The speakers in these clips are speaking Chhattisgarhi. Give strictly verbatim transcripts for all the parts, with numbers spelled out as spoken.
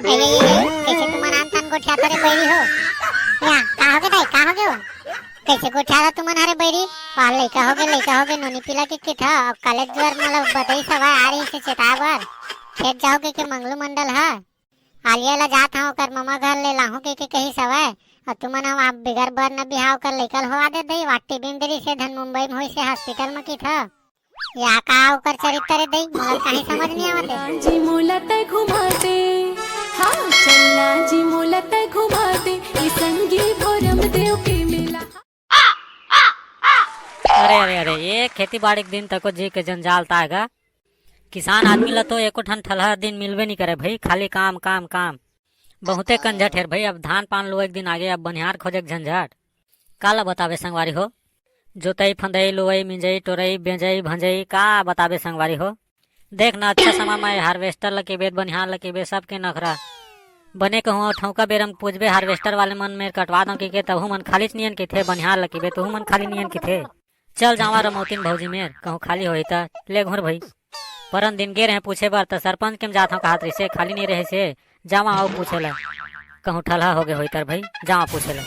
ए, ए, ए, ए, कइसे तुमन आन तान गोठियाथो रे बइरी हो? या, का होगे दाई, का होगे हो? कइसे गोठियाथो तुमन हरे बइरी? वाह, लइका होगे, लइका होगे, नोनी पिला के किथा, अब कॉलेज दुआर मोला बतइस हवय, आ रहिसे चेताय बर। खेत जाहूं कहिके मंगलू मंडल ह। आलिया ला जात हंव, ओकर ममा घर ले लाहूं कहिके कहिस हवय। अउ तुमन ह वहां बिगर बर न बिहाव कर लइका ल होवा दे दई, वाह टीबी म दे रहिसे, धन मुंबई म होइसे हॉस्पिटल म किथा। या का ओकर चरित्र रे दई, मोला काहे समझ नइ आवत हे। जी मोला तै घुमा दे, हाँ चलना जी मोला तै घुमा दे, ई संगी भोरम देव के मेला। अरे, अरे, अरे, ये खेती बाड़ी के दिन तको जी के जंजाल ताय गा। किसान आदमी ला तो एको ठन ठलहा दिन मिलबे नइ करे भई, खाली काम, काम, काम। बहुते कंझट हेर भई, अब धान पान लुए के दिन आगे, अब बनिहार खोजे के झंझट। काला बताबे संगवारी हो, जोतई, फंदई, लुवई, मिंजई, टोरई, बेंजई, भंजई, का बताबे संगवारी हो। देख ना, अच्छा समा म हार्वेस्टर ल कहिबे, बनिहार ल कहिबे, सबके नखरा। बने कहूं, ठौका बेरा म पूछबे, हार्वेस्टर वाले मन मेर कटवा दंव कहिके, तहू मन खालीच नियन कहिथे, बनिहार ल कहिबे, तहू मन खाली नियन कहिथे। चल जावां रमौतिन भौजी मेर, कहूं खाली होही त, ले घुर भई। परन दिन गे रहें पूछे बर, त सरपंच के म जात हंव कहत रहिसे, खाली नइ रहिसे, जावां अउ पूछे ल। कहूं ठलहा होगे होही तर भई, जावां पूछे ल।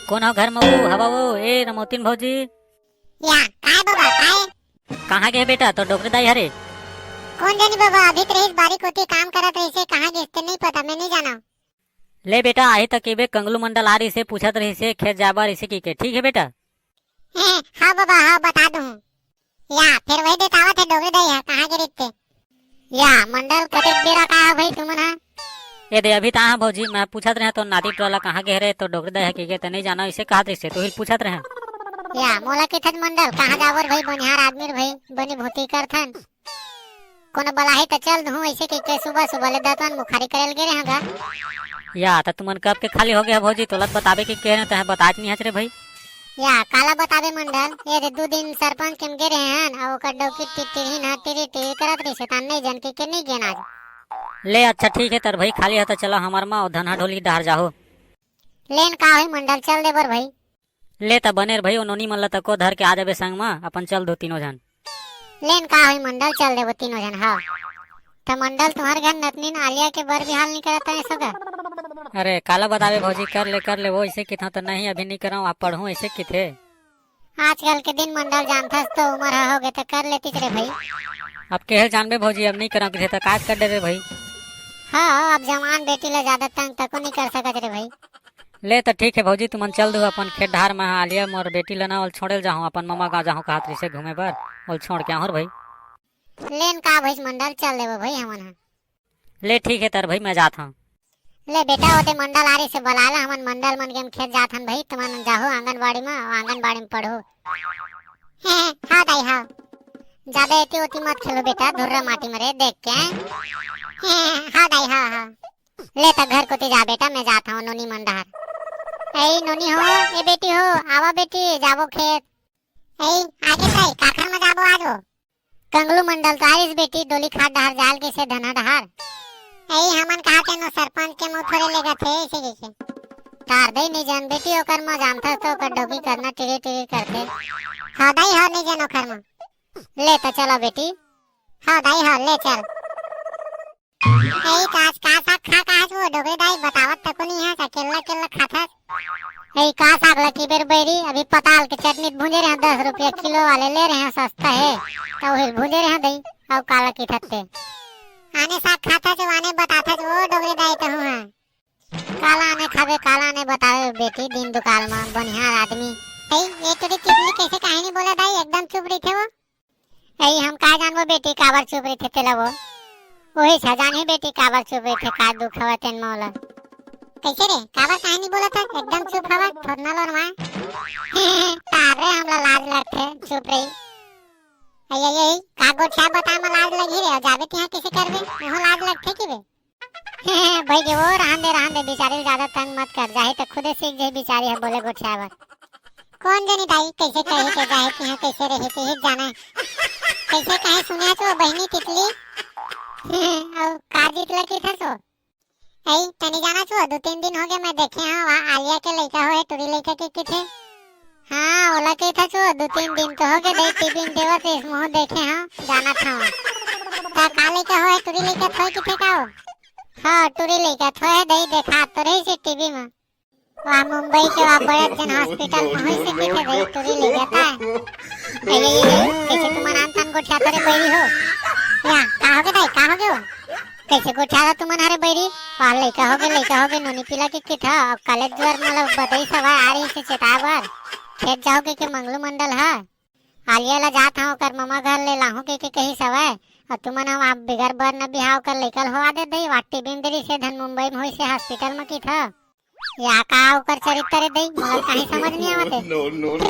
कोन हो घर म? ओ, हवा ओ, ए रमौतिन भौजी। या, काय बाबा, काय? कहाँ गे बेटा, तोर डोकरी दाई हरे? कोन जनी बाबा, अभी त रहिस बारी कोती काम करत रहिसे, कहाँ गिस ते नइ पता, मैं नइ जानंव। ले बेटा, आही त कहिबे, कंगलू मंडल आ रहिसे, पूछत रहिसे, खेत जाय बर रहिसे कहिके, ठीक हे बेटा? हें, हाँ बाबा, हाँ, बता दूं। या, फेर वही देत आवत हे डोकरी दाई ह, कहाँ गे रहिते? या, मंडल कतेक बेरा का हे भई तुमन ह? ए दे, अभी त आहा भौजी, मैं पूछत रहें तोर नाती टोला कहाँ गे हरे, तोर डोकरी दाई ह कहिके, त नइ जानंव, अइसे कहत रहिसे, त उही ल पूछत रहें। या, मोला कहिथस मंडल, कहाँ जाबो रे भई, बनिहार आदमी रे भई, बनी भूती करथन। कोनो बलाही त चल दूहूं, अइसे कहिके सुबह सुबह ले दतवन मुखारी करे ल गे रहेंव गा। या, त तुमन कब के खाली होगे ह भौजी, तोला त बताबे कहिके कहे रहेंव, तैं बतात नइ हस रे भई। या, काला बताबे मंडल, ए दे दू दिन सरपंच के म गे रहे हन, अउ ओकर डौकी टिटरी न टिरी टिरी करत रहिसे, त नइ जन कहिके नइ गेन आज। ले अच्छा ठीक हे तर भई, खाली ह त चला हमर म, अउ धनहा ढोली डहर जाहू। लेन का होही मंडल, चल दे बर भई। ले त बने रे भई, ओ नोनी मन ल तको धर के आ जाबे संग म, अपन चल दू तीनों झन। लेन का होही मंडल, चल देबो तीनों झन, हव। त मंडल, तुंहर घर नतनीन आलिया के बर बिहाव नइ करत हस गा? अरे, काला बताबे भौजी, कर ले, कर ले, ओ अइसे किथंव त नहीं, अभी नइ करंव, अब पढ़हूं, अइसे किथे। आजकल के दिन मंडल जानथस तो, उमर ह होगे त कर लेतिस रे भई। अब केहे ल जानबे भौजी, अब नइ करंव किथे त काय कर डरे भई। हाँ, अब जवान बेटी ल जादा तंग तको नइ कर सकत रे भई। ले त ठीक हे भौजी, तुमन चल दू अपन खेत डहर म, आलिया मोर बेटी ल न ओल छोड़े ल जाहूं, अपन ममा गांव जाहूं कहत रहिसे घूमे बर, ओल छोड़ के आहूं रे भई। लेन का भई मंडल, चल देबो भई हमन ह। ले ठीक हे तर भई, मैं जात हंव। ले बेटा, ओदे मंडल आ रहिसे बलाय ला, हमन मंडल मन के म खेत जात हन भई, तुमन जाहू आंगनबाड़ी म, आंगनबाड़ी म पढ़हू। हें, हें, हाँ दाई, हाँ। जादा एती ओती मत खेलो बेटा, धुर्रा माटी म रे, देख के। हें, हें, हाँ दाई, हाँ, हाँ। ले त घर कोती जा बेटा, मैं जात हंव नोनी मन डहर। ए नोनी हो, ए बेटी हो, आवा बेटी, जाबो खेत। ए, आगे भाई, काखर म जाबो आज वो? कंगलू मंडल तो आइस बेटी, डोली खाट डहर जाय ल गिसे धनहा डहर। ए, हमन कहा तेनो सरपंच के मुंह थोड़े लेगथे, अइसे कहिके। तार दई नइ जन बेटी, ओकर म जानथस तो ओकर डौकी करना टिरी टिरी करथे। हाँ दाई, हाँ नइ जन ओखर म। ले त चलो बेटी। हाँ दाई, हाँ ले चल। ए, त आज का साग खा, का आज वो डोकरी दाई बतावत तको नइ हस, अकेल्ला अकेल्ला खाथस। ए, का साग ल कहिबे रे बइरी, अभी पताल के चटनी भूंजे रहेंव, दस रुपया किलो वाले ले रहेंव, सस्ता हे, त उही ल भूंजे रहेंव दई, अउ काला कहिथस ते। आने साग खाथस, आने बताथस वो डोकरी दाई तहूं ह। काला आने खाबे, काला आने बताबे बेटी, दिन दुकाल म बनिहार आदमी। ए, ए टुरी तितली कइसे काहे नइ बोलत दाई, एकदम चुप रहिथे वो। ए, हम का जानबो बेटी, काबर चुप रहिथे तेला वो। उहीच ह जानही बेटी, काबर चुप रहिथे, का दुख हवय तेन म ओला। कइसे रे, काबर काहे नइ बोलत हस? एकदम चुप हवय, थोरना लोरमाय। तारे हमला लाज लगथे, चुप रही। ए, ए, ए, का गोठिया बताय म लाज लगही रे, अउ जाबे तिहां कइसे करबे? उहां लाज लगथे कि बे? भई गे वो, रहन दे, रहन दे, बिचारी ल जादा तंग मत कर, जाही त खुदे सीख जाही बिचारी ह बोले गोठियाय बर। कोन जनी दाई, कइसे कही के जाही तिहां, कइसे रही तिही जाने। कइसे कहे सुने हस वो बहिनी तितली? अउ का जीत ल कहिथस वो? अई, तनी जाना छो, दू तीन दिन होगे मैं देखे हंव, वहां आलिया के लइका होए, टुरी लइका के कहिथे। हाँ, ओला कहिथस वो, दू तीन दिन तो होगे, दई टीवी म देवत रहिस, महूं देखे हंव, जानत हंव। त का लइका होए, टुरी लइका थोए कहिथे का वो? हाँ, टूरी लइका थोहे दई, देखा तो रही से टीवी में। वहाँ मुंबई के वहाँ बड़े जन हॉस्पिटल में होइसे कहिथे दई, टूरी लइका था। ए, ए, ए, ए, कइसे तुमन आन तान गोठियाथो रे बइरी हो? या, का होगे दई, का होगे वो? कइसे गोठियाथो तुमन हरे बइरी? वहाँ लइका होगे, लइका होगे, नोनी पीला के कहिथा, अब कॉलेज द्वार मतलब बदई सवा आ रही से चेताए बर। खेत जाओगे के मंगलू मंडल है। आलिया ला जात हंव, ओकर ममा घर ले लाहूं कहिके कहिस हवय। अउ तुमन ह वहाँ बिगर बर न बिहाव कर लइका ल होवा दे दई, वहाँ टीबी म दे रिहिसे धन मुंबई म होइसे हॉस्पिटल म कहिथा। या का ओकर चरित्र रे दई, मोला काहीं समझ नइ आवत हे। No, no, no।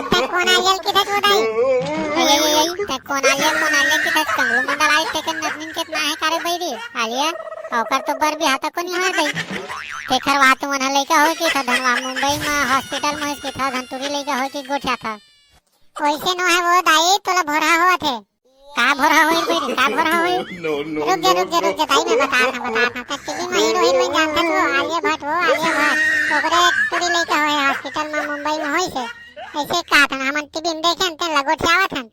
तैं कोन आलिया ल कहिथस वो दई? ए, ए, ए, ए, तैं कोन आलिया, कोन आलिया कहिथस? कंगलू मंडल आइस तेकर नतनिन के नाहीं हे का रे बइरी? आलिया, ओकर तो बर बिहाव तको नइ होय दई। तेकर वहाँ तुमन ह लइका होय कहिथा, धन वहाँ मुंबई म हॉस्पिटल म होइस कहिथा, धन टूरी लइका होय के गोठियाथा। वइसे नो हे वो दाई, तोला भोरहा होवत हे। का भोरहा होही बइरी, का भोरहा होही? No, no, रुक जा, no, रुक जा, no। रुक जा दाई, मैं बतात हंव, बतात हंव। तैं टीवी म हीरो हीरोइन जानथस वो, आलिया भट्ट वो, आलिया भट्ट। ओकरे टूरी लइका होय हॉस्पिटल म मुंबई म होइसे। अइसे कहत हन, हमन टीवी म देखेन, तेन ल गोठियावत हन।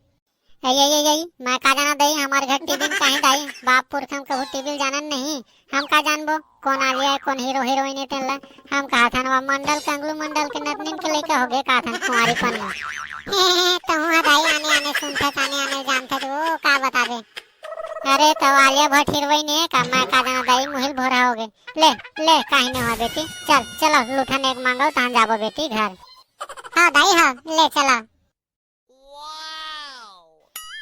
ए, ए, ए, ए, मैं का जानंव दई, हमर घर टीवी म काहीं दाई, बाप पुरखा म कभू टीवी ल जानन नहीं। हम का जानबो कोन आलिया हे, कोन हीरो हीरोइन हे तेन ला? हम कहत हन वो मंडल, कंगलू मंडल के नतनिन के लइका होगे कहत हन कुंवारीपन म। तहूं ह दाई आने आने सुनथस, आने आने जानथस, वो का बताबे। अरे त आलिया भट्ट हीरोइन हे का, मैं का जानंव दाई, मुहिल भोरहा होगे। ले, ले, काहीं नइ होय बेटी, चल, चलो लूठन एक मांगव तहन जाबो बेटी घर। हाँ दाई, हाँ, ले चला।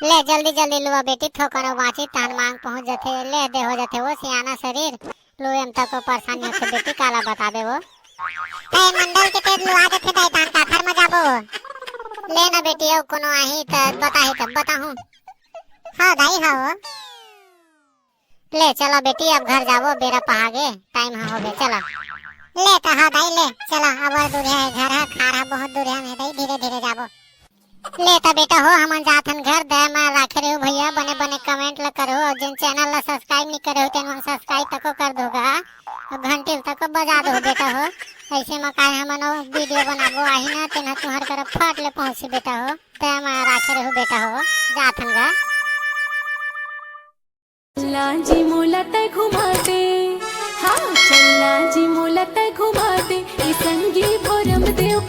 ले जल्दी जल्दी लुवा बेटी, थोकन बांची तहन मांग पहुंच जथे, ले दे हो जथे वो सियाना शरीर। लुए म तको परेशानी होथे बेटी, काला बताबे वो। हे मंडल के तेज लुआ जथे दाई, तहन काखर म जाबो वो। ले ना बेटी, अउ कोनो आही त बताही तब बताहूं। हाँ दाई, हाँ वो। ले चला बेटी, अब घर जाबो, बेरा पहागे, टाइम ह होगे, चला। ले त हाँ दाई, ले चला, अबर दूरिहा हे घर ह, खार ह बहुत दूरिहा में हे दाई, धीरे धीरे जाबो। ले त बेटा हो, हमन जात हन घर, दया माया राखे रहो भइया, बने बने कमेंट ल करो, अउ जेन चैनल ल सब्सक्राइब नइ करे हो, तेन मन सब्सक्राइब तको कर दो गा, अउ घंटी ल तको बजा दो बेटा हो, अइसे म काय हमन अउ वीडियो बनाबो आही ना, तेन ह तुंहर करा फट ले पहुंची बेटा हो, दया माया राखे रहो बेटा हो, जात हन गा। लांजी मोला तै घुमा दे, हाँ, चल लांजी मोला तै घुमा दे, ए संगी भोरम देव